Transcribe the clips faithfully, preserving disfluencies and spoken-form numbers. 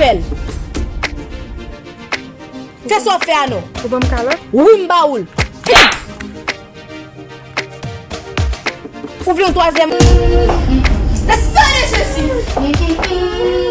Fè l. Fè sa w fè a non. Ou ban m kalòt? Wi, m ba ou l. Ou vle yon twazyèm? Le sang de Jésus!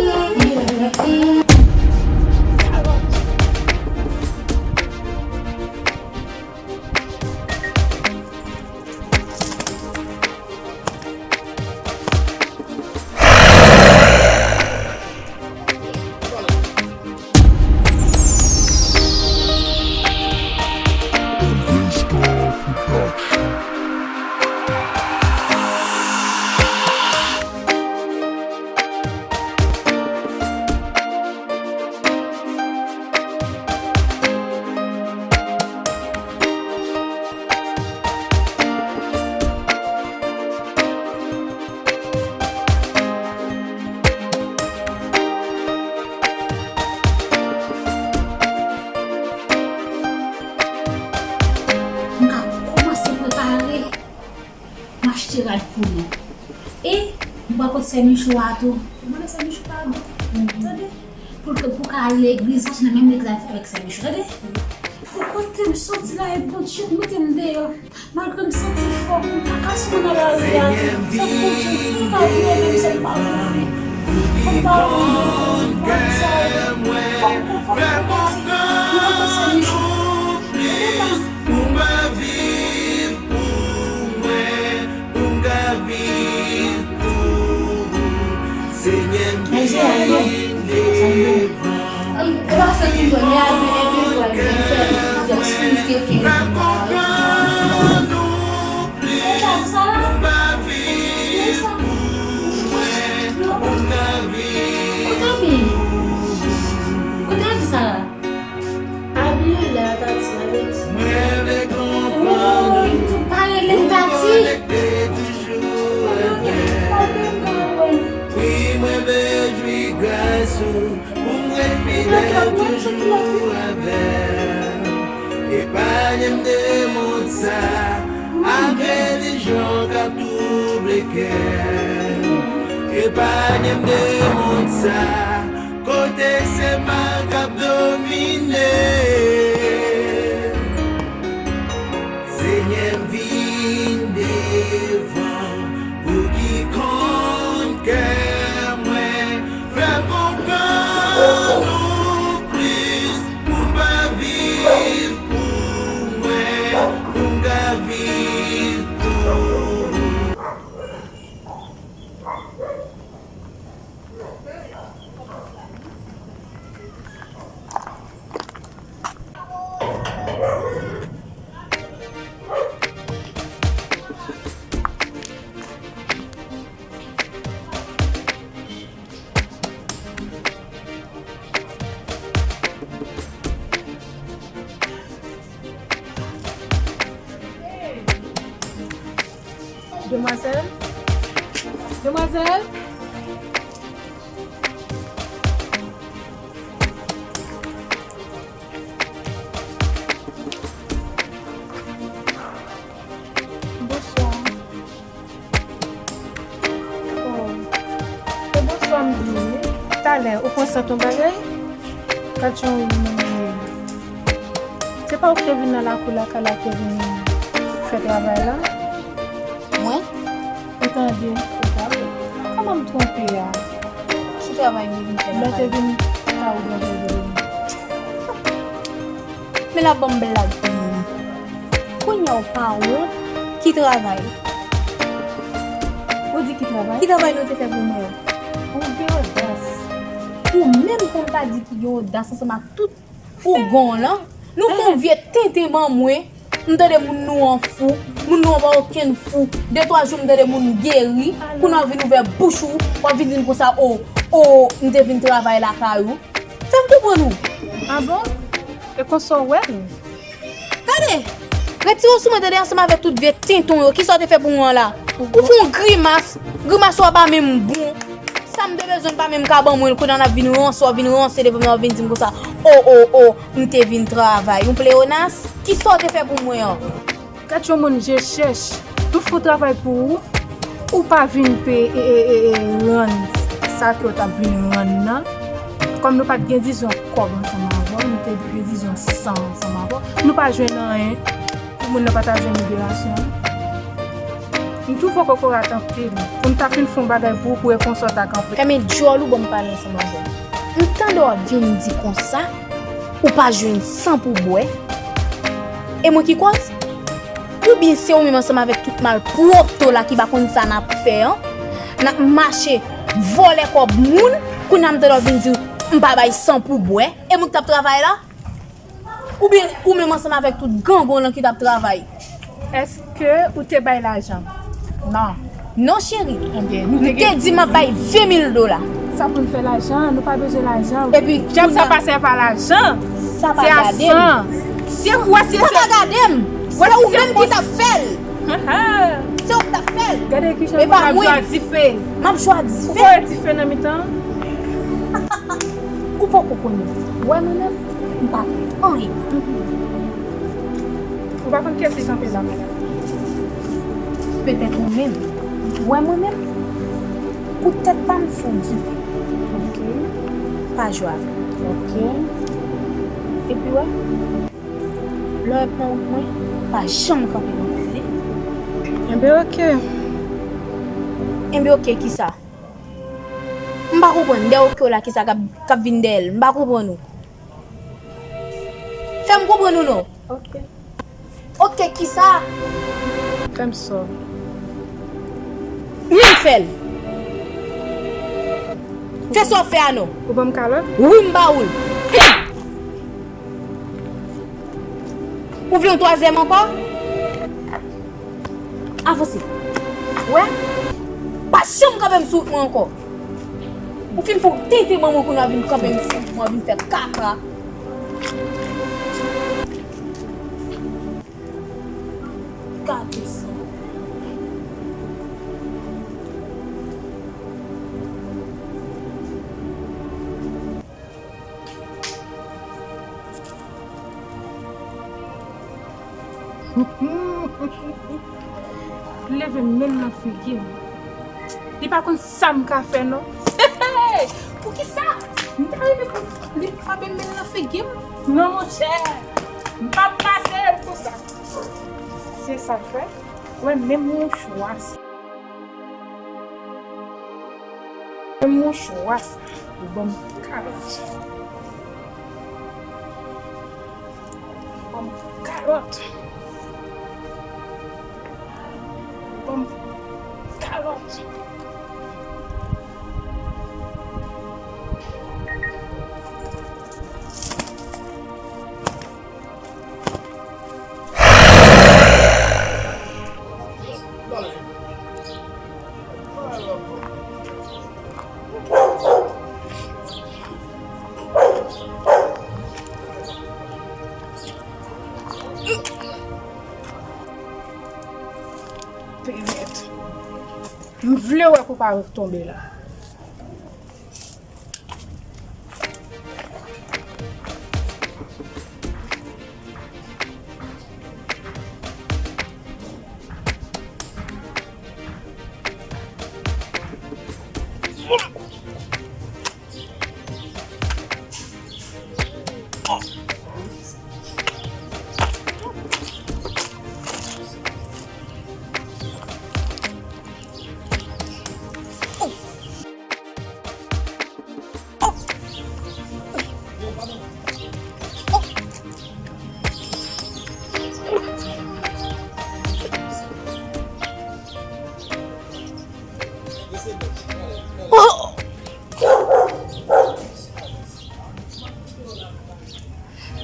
M ka kòmanse prepare. M achte rad pou nou. E m pral pot sè Michou a tou. Ou mande sè Michou padon. Tande? Pou l, pou l ka al legliz, paske nan menm legliz avèk sè Michou, tande? Ou kote m soti la, e Bondye k mete m deyò. Malgre m santi fò, m pa ka sou nan lari a tou. Se Bondye ki ka vire menm si l pa vle. Fò m ta wè m konn sa. Fò m konn, fò m konn pati. M konn sè Michou. Pou m pa viv pou mwen, pou m ka viv pou ou. Senyè, m vin devan ou. Fè m konprann ou plis, pou m pa viv pou mwen, pou m ka viv pou ou. Kote Abi ye la, Tati, la Tati? Mwen vle konprann ou. Ou pa rele m Tati? Konekte toujou avè m. Wi, mwen vle jwi gras ou. Pou mwen fidèl toujou avè m. Epanye m de mond sa. Ak relijyon k ap twouble kè m. Epanye m de mond sa. Kote se mal k ap domine. Senyè, m vin devan ou ki konn kè mwen. Fè m konprann ou plis pou m pa viv pou mwen, pou m ka viv pou ou. Demwazèl? Demwazèl? Bonswa. Oh. E bonswa m di wi. Talè, ou pran sant yon bagay? Gad jan w ye menm wi. Se pa ou ki te vin nan lakou lakay la, ki te vin fè travay la? Mwen? Ou tande? Ou tande? Kòman m twonpe a? Ki travay m te vin fè lakay? Lè te vin pa ou byen vre vre. Men l ap ban m blag pou mwen. Kounye a w pa wont? Ki travay? Ou di ki travay? Ki travay nou te fè pou mwen an? Ou gen odas. Ou menm pou m ta di ki gen odas ansanm ak tout ougan w lan. Nou fè yon vye tenten ban mwen. M tande moun nou an fou. Moun nou an pa okenn fou. De twa jou m tande moun geri. Kounye a w vin ouvè bouch ou. W ap vin di m konsa, o, o, m te vin travay lakay ou. Fè m konprann ou. A bon? E konsa w wè l? Gade! Retire w sou mwen tande ansanm avèk tout vye tinton yo. Kisa w te fè pou mwen an la? Ou fè yon grimas. Grimas ou a pa menm bon. Sa m te bezwen pa menm ka ban mwen l. Kounye a n ap vin ranse, w ap vin ranse devan mwen, w ap vin di m konsa, o, o, o, m te vin travay. Yon pleyonas? Kisa w te fè pou mwen an? Gad yon moun je chèch. Nou fè yon travay pou ou. Ou pa vin pe, e, e, e, e, rann sa ke w t ap vin rann nan. Kòm nou pa t gen dizon kòb ansanm avè w, nou te gen dizon san ansanm avè w, nou pa jwenn anyen pou moun nan pa ta jwenn liberasyon li. M twouve w kokorat anpil. Pou n ta fin fè yon bagay pou ou, pou rekonsa w ta kanpe. Fèmen djòl ou, ban m pale ansanm avè w. M tande w ap vin di konsa, ou pa jwenn san pou bwè. E mwen ki kòz? Oubyen se ou menm ansanm avèk tout malpwòpte w la ki pa konn sa n ap fè an? N ap mache vòlè kòb moun, kounye a m tande w ap vin di m pa bay san pou bwè. E moun k t ap travay la? Oubyen ou menm ansanm avèk tout gangon lan ki t ap travay? Èske ou te bay lajan? Non. Non, cheri. Ebyen, nou te gen. M te di m ap bay ven mil dola. Sa pou n fè lajan, nou pa bezwen lajan. Epi, djab sa pa sèvi a lajan. Sa pa gade m. Se a san. Se ou wè si se. Sa pa gade m. Se ou menm ki t ap fè l. Se ou k t ap fè l. Gade kijan moun ap jwe a dife. M ap jwe a dife. Ou pa wè dife nan mitan? Ou poko konnen. Ou wè mwen menm, m pa fè anyen. Ou pa konn kiyès ki kanpe la? Petèt ou menm. Ou wè mwen menm, kout tèt pa m sou dife. Ok. Pa jwe avè m. Ok. Epi wè, lè w pran wout mwen, pa janm kanpe nan kote. Enben, ok. Enben, ok, kisa? M pa konprann. Dèyè ok w la, kisa k ap, k ap vin dèyè l? M pa konprann ou. Fè m konprann ou non. Ok. Ok, kisa? Fè m sa w. Menm fè l. Fè sa w fè a non. Ou ban m kalòt? Wi, m ba ou l. Ou vle yon twazyèm ankò? Avanse. Wè? Pa janm kanpe m sou wout mwen ankò. Ou fin fè w tenten ban mwen kounye a vin kanpe m sou wout mwen, vin fè kaka. Gade sa. Leve men l nan figi m. Li pa konn sa m ka fè non. Poukisa? M ta renmen pou li frape men l nan figi m. Non, monchè. M p ap pase l konsa. Se sa k fè. Wè, menm mouchwa sa. Menm mouchwa sa. Ou ban m kalòt. Ban m kalòt. Ban m kalòt. Pèmèt. M vle wè kou pa tonbe la.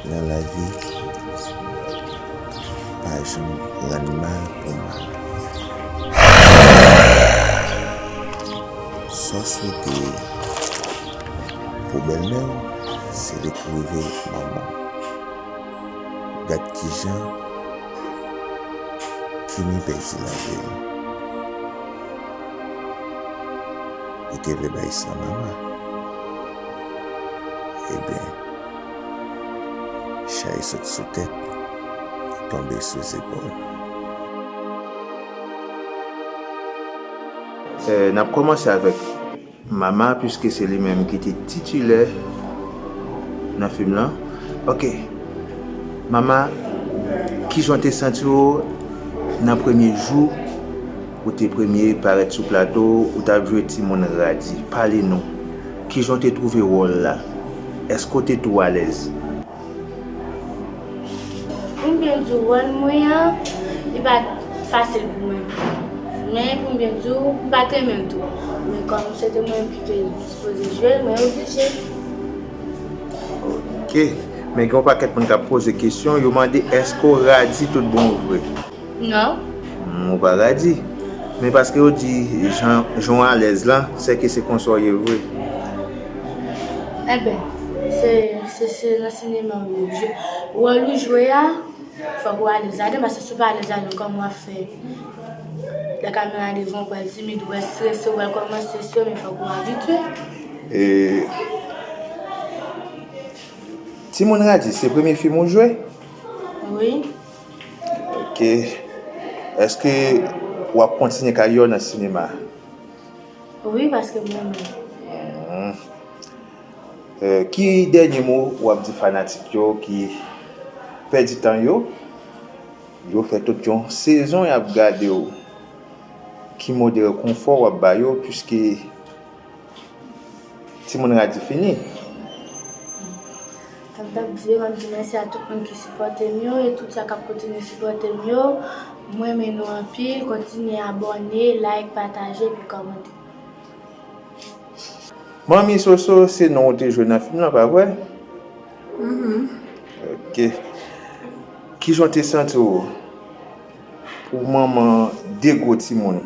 Nan lavi, pa janm rann mal pou mal. Sa w swete pou bèlmè w, se li k rive manman w. Gad kijan Kimi pèdi lavi l. Li te vle bay san manman. Ebyen, chay sot sou tèt, li tonbe sou zepòl. Eh, n ap kòmanse avèk Mama, piske se li menm ki te titilè Nan fim lan. Ok. Mama, kijan w te santi w nan premye jou ou te premye parèt sou plato, ou t ap jwe timoun Radi? Pale nou. Kijan w te twouve wòl la? Èske w te tou alèz? Pou m byen di w, wòl mwen an, li pa t fasil pou mwen. Men pou m byen di w, m pa t renmen l tou. Men kòm se te mwen ki te sipoze jwe l, mwen oblije. Ok. Men gen yon pakèt moun k ap poze kesyon, yo mande èske w Radi tout bon vre? Non. Hmm, ou pa Radi. Men paske yo di jan jan w alèz lan, sèke se konsa w ye vre. Enben, se se se nan sinema w ye. Wòl ou jwe a, fòk ou alèz ladan, paske si w pa alèz ladan, kòman w ap fè? Lè kamera devan w, w pral timid, w pral strese, w pral kòmanse strese, men fòk ou abitye. E, Timoun Radi, se premye fim ou jwe? Wi. Ok. Èske w ap kontinye karyè w nan sinema? Wi, paske m renmen. Hmm. Eh, ki dènye mo w ap di fanatik yo ki pèdi tan yo? Yo fè tout yon sezon y ap gade w. Ki mo de rekonfò w ap ba yo, piske Timoun Radi fini? Sa m t ap di yo, m ap di mèsi a tout moun ki sipòte m yo e tout sa k ap kontinye sipòte m yo. Mwen renmen nou anpil. Kontinye abòne, like, pataje epi kòmante. Manmi Soso, se non w te jwe nan fim lan, pa vre? Mhm. Ok. Kijan w te santi w pou manman de gwo timoun?